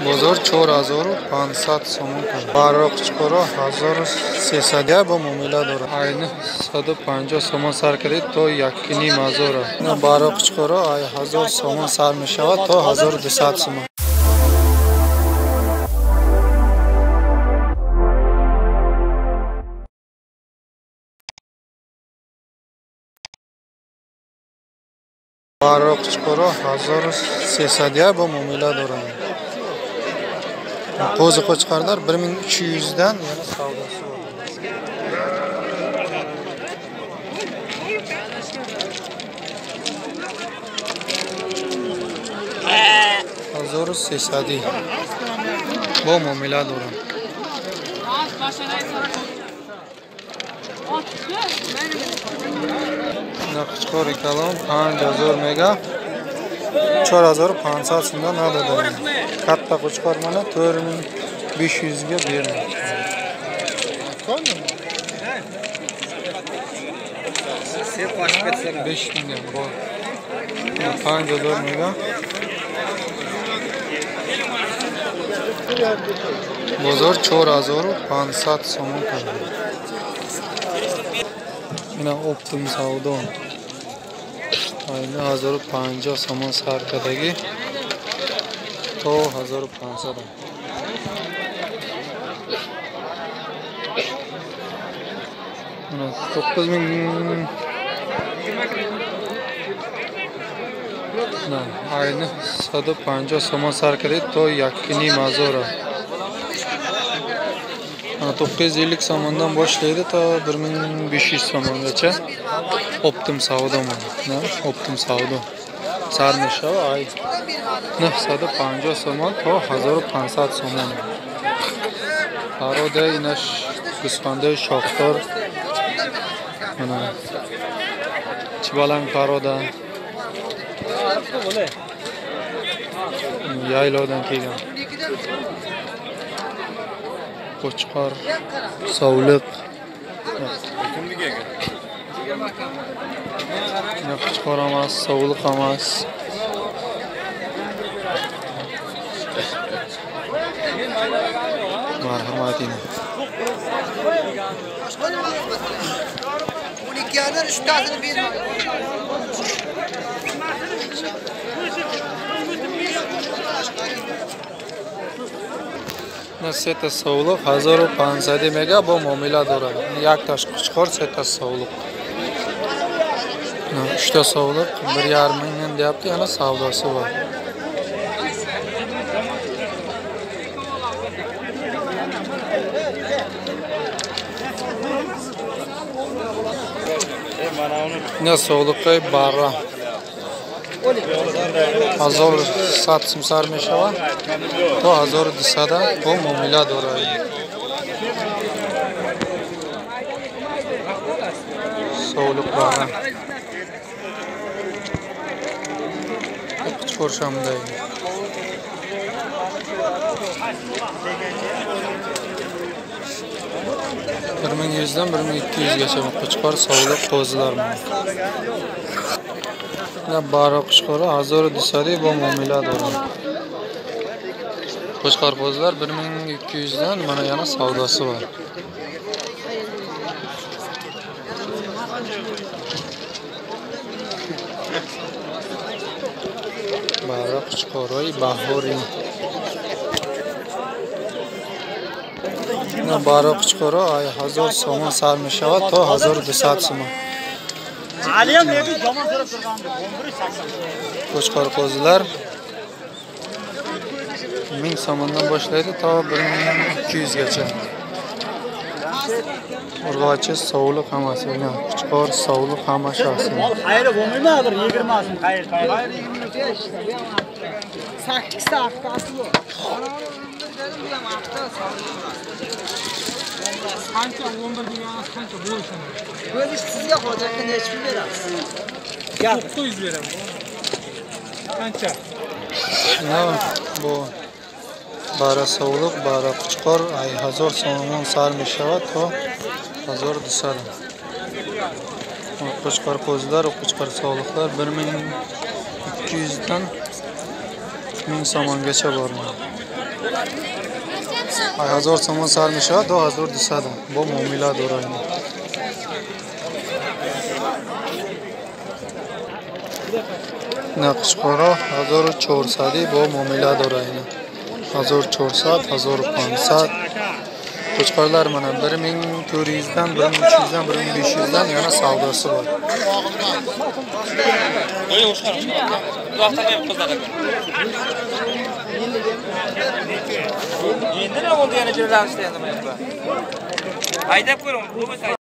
Бозор 4500 сомон кард. Барро қучқоро 1300 бо муомила дорад. Ай 950 сомон сар кардед то 1500. Барро қучқоро ай 1000 сомон сар мешавад то 1200 сомон. Барро қучқоро 1300 бо муомила дорад. Qo'zi qo'chqorlar 1300 dan yana savdosi bor. 1300 бо муомила дорад. Qo'chqori kalon 5000 мега 4500 so'mdan nadada. Katta qo'chqor mana 4500 ga berdi. 5000 ga bor. 5000 mega. Bozor 4500 сомон кард. Ина оптом savdo. Ayni 1050 сомон сар кардагӣ то 1500. Mana 9000 на ayni 150 сомон сар кардед то 1500. 950 somondan boshlaydi to 1500 somongacha. Optim savdo mana, optim savdo sar meshava ay 950 сомон то 1500 сомон. Paroda inash гӯсфандаи шохдор mana chibalang paroda yaylovdan kelgan. Qo'chqor, sovliq. Qo'chqor emas, sovliq emas. Marhamat ina. 12'nin 3tasini berma. Seta sovliq 1500 мега бо муомила дорад. Якташ qo'chqor, seta sovliq. Uchta sovliq 1,5 mingdan deyapti, yana savdosi bor. Ina sovliqay barra. 1100 сум сар мешавад то 1200 бо муомила дорад. Sovliq barra. Qo'chqor shamday. 1100 dan 1200 gacha qo'chqor sovliq qo'zilar. Barra qo'chqori 1200 бо муомила дорад. Qo'chqor qo'zilar 1200 dan mana yana savdosi bor. Barra qo'chqori bahoriy. Barra qo'chqori 1000 сомон сар мешавад то 1200 сомон. Qo'chqor qo'zilar 1000 somondan boshlaydi to 1200 gacha. Urg'ochi sovliq hammasi, qo'chqor sovliq hamma shaxsi. Xayri bo'lmaymi hozir 20 so'm xayr xayr. 8 ta aftasi bor. Qancha 11 degani qancha bo'lishini. O'zi sizga hoji aka necha pul berasiz? 900 beraman. Qancha? Na bu bara sovliq, bara qo'chqor ay 1000 so'mon sar meshavad to 1200. Qo'chqor qo'zilar, qo'chqor sovliqlar 1200 dan 1000 somongacha bor. 1000 сомон сар мешавад, 2200 бо муомила дорад. Ина қучқоро 1400 бо муомила дорад. 1400, 1500. Qo'chqorlar mana 1400 dan, 1300 dan, 1500 dan yana savdosi bor. Endi nima bo'ldi yana jo'rlanishda endi? Haydab ko'ring, bu